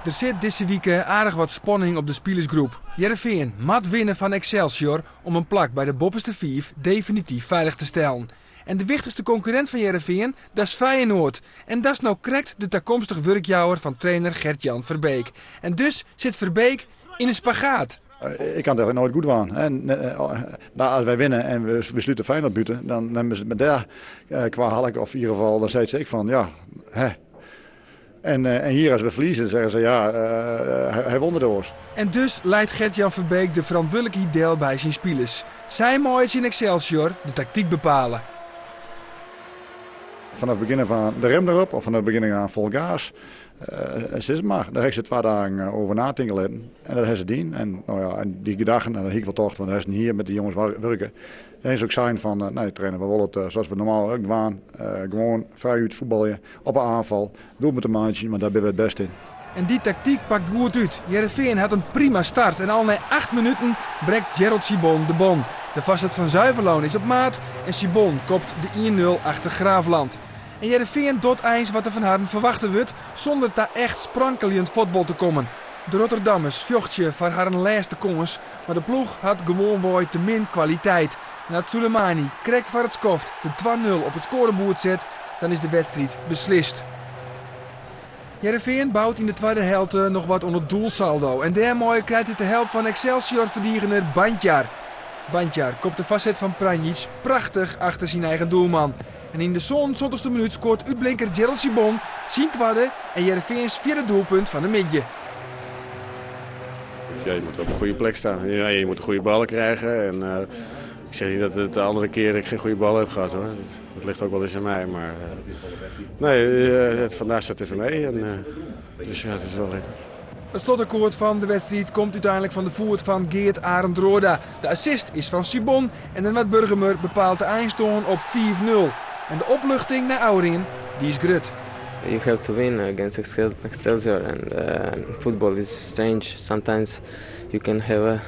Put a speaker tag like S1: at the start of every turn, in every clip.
S1: Der sit dizze wike aardich wat spanning op de spilersgroep. Hearrenfean moat winne fan Excelsior om in plak by de boppeste fiif definityf feilich te stellen. En de wichtichste konkurrint fan Hearrenfean, dat is Feyenoord. En dat is no krekt de takomstige wurkjouwer fan trainer Gertjan Verbeek. En dus sit Verbeek yn in spagaat.
S2: Ik kan het eigenlijk nooit goed dwaan. Nou, as wy winne en we slute Feyenoord bûten, dan nimme se it dêr kwalijk. Of yn ieder geval, dan seit se ek fan, ja, hè. En, en hier as we ferlieze, dan sizze se, ja, hy won it oars.
S1: En dus leit Gertjan Verbeek de ferantwurdlikheid del by syn spilers. Sy meie tsjin Excelsior de taktyk bepale.
S2: Vanaf het begin af aan de rem erop, of vanaf het begin af aan vol gas. Sis mar, dêr ha ik se twa dagen oer natinke litten. En dat ha se dien. En, no ja, en dy gedachten, en dat hie ik wol tocht, want hast hier met de jonges wurke. En is ek sein fan, nee trainer, we wolle it sa't we normaal ek dwaan. Gewoan frijút fuotbalje, op 'e oanfal, doelpunten meitsje, want dêr binne we it bêste yn.
S1: En dy taktyk pakt goed út. Hearrenfean hat in prima start en al nei 8 minuten brekt Gerald Sibon de bon. De foarset fan Zuiverloon is op maat en Sibon kopt de 1-0 achter Graafland. En Hearrenfean docht eins wat der fan harren ferwachte wurdt, sûnder ta echt sprankeljend fuotbal te kommen. De Rotterdammers fjochtsje foar harren lêste kâns, mar de ploech hat gewoanwei te min kwaliteit. En as Sulejmani krekt foar it skoft de 2-0 op it skoareboerd set, dan is de wedstriid beslist. Hearrenfean bout yn de twadde helte noch wat oan it doelsaldo en dêrmei krijt it de help fan Excelsior-ferdigener Bandjar. Bandjar kopt de foarset fan Pranjic prachtich achter syn eigen doelman. En yn de 77ste minút skoart útblinker Gerald Sibon syn twadde en Hearrenfeans fjirde doelpunt fan de middei.
S3: Ja, je moet op een goede plek staan. Ja, je moet de goede ballen krijgen. En, ik zeg niet dat het de andere keer ik geen goede ballen heb gehad hoor. Dat, dat ligt ook wel eens aan mij. Maar nee, het, vandaag staat even mee. En, dus ja, dat is wel lekker.
S1: Het slotakkoord van de wedstrijd komt uiteindelijk van de voet van Geert Arend Roorda. De assist is van Sibon en de Burgumer bepaalt de eindstand op 4-0. En de opluchting nei ôfrin, dy is grut.
S4: You have to win against Excelsior and football is strange. Sometimes you can have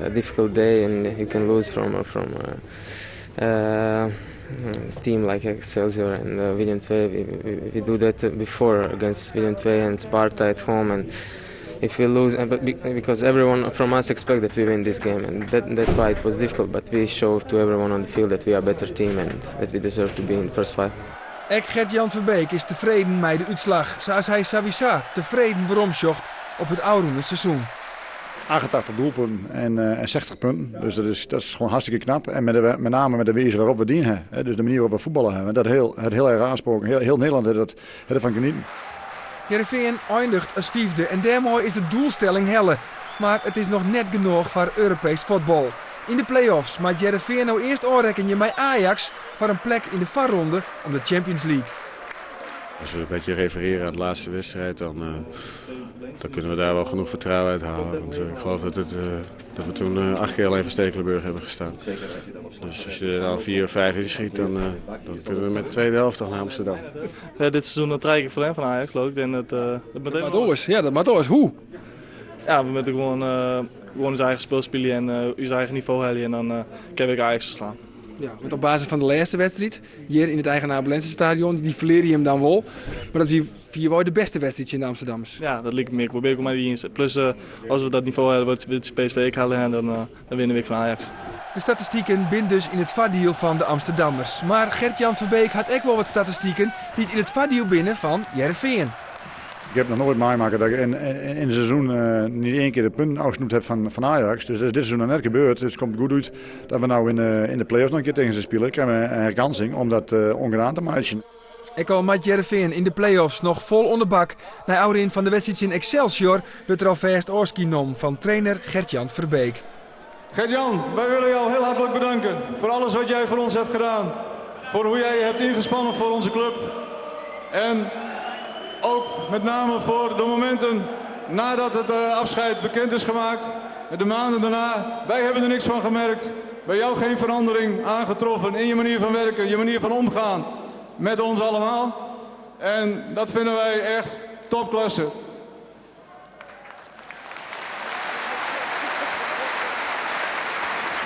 S4: a difficult day and you can lose from a team like Excelsior and Willem II. We do that before against Willem II and Sparta at home, and if we lose, but because everyone from us expect that we win this game, and that's why it was difficult. But we show to everyone on the field that we are a better team and that we deserve to be in the first five.
S1: Ek Gertjan Verbeek is tefreden mei de útslach. Sa as hy sawiesa tefreden weromsjocht op it ôfrûne seizoen.
S2: 88 doelpunten en 60 punten. Dus dat is gewoon hartstikke knap. En met name met de wijze waarop we dienen. Hè. Dus de manier waarop we voetballen hebben. Dat het heel erg aansproken. Heel Nederland heeft ervan genieten.
S1: Hearrenfean eindiget as fyfde en dêrmei is de doelstelling helle. Mar it is noch net genôch foar Europeesk fuotbal. Yn de play-offs moat Hearrenfean no earst ôfrekkenje mei Ajax foar in plek yn de foarronde om de Champions League.
S3: Als we een beetje refereren aan de laatste wedstrijd, dan kunnen we daar wel genoeg vertrouwen uit halen. Want ik geloof dat we toen 8 keer alleen voor Stekelenburg hebben gestaan. Dus als je er dan 4 of 5 inschiet, dan kunnen we met de tweede helft dan naar Amsterdam.
S5: Ja, dit seizoen dan trek ik verlengd van Ajax, geloof ik. Ik denk dat meteen
S1: Maar Doris, ja, dat maar Doris, hoe?
S5: Ja, we moeten gewoon ons eigen spel spelen en ons eigen niveau halen en dan kan ik Ajax verslaan.
S1: Ja, want op basis van de laatste wedstrijd, hier in het eigen Abe stadion, die verleer je hem dan wel. Maar dat is vier wel de beste wedstrijd in de Amsterdammers.
S5: Ja, dat lijkt me. Ik probeer ook maar die eens. Plus, als we dat niveau hebben, wat we PSV ik halen, dan winnen we van Ajax.
S1: De statistieken binnen dus in het voardiel fan de Amsterdammers. Mar Gertjan Verbeek hat ek wol wat statistiken dy't yn it foardiel binne fan Hearrenfean.
S2: Ik heb nog nooit meemaakt dat ik in een seizoen niet één keer de punten afgesnoept heb van Ajax. Dus dat is dit seizoen nog net gebeurd. Dus het komt goed uit dat we nou in de play-offs nog een keer tegen ze spelen. Krijgen we een herkansing om dat ongedaan te maken.
S1: Ek al moat Hearrenfean yn de play-offs noch fol oan de bak. Nei ôfrin fan de wedstriid tsjin Excelsior wurdt der alfêst ôfskie nommen fan trainer Gertjan Verbeek.
S6: Gertjan, wij willen jou heel hartelijk bedanken voor alles wat jij voor ons hebt gedaan. Voor hoe jij je hebt ingespannen voor onze club. En ook met name voor de momenten nadat het afscheid bekend is gemaakt. De maanden daarna, wij hebben er niks van gemerkt. Bij jou geen verandering aangetroffen in je manier van werken, je manier van omgaan met ons allemaal. En dat vinden wij echt topklasse.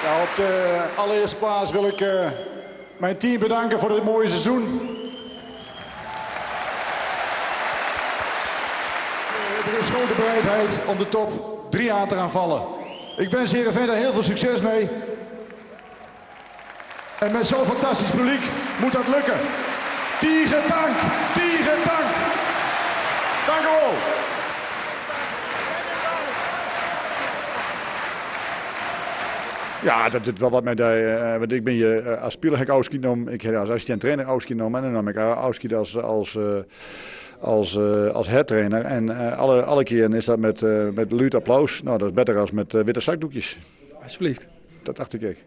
S2: Ja, op de allereerste plaats wil ik mijn team bedanken voor dit mooie seizoen. Er is
S6: grote bereidheid om de top 3 aan te gaan vallen. Ik wens Heerenveen daar heel veel succes mee. En met zo'n fantastisch publiek moet dat lukken. Tige tank, tige tank. Dank u wel.
S2: Ja, dat doet wel wat met mij. Want ik ben je als speler heb ik afscheid genomen. Ik heb als assistent trainer afscheid genomen. En dan nam ik afscheid als hertrainer. En alle keren is dat met luid applaus. Nou, dat is beter als met witte zakdoekjes.
S1: Alsjeblieft.
S2: Dat dacht ik.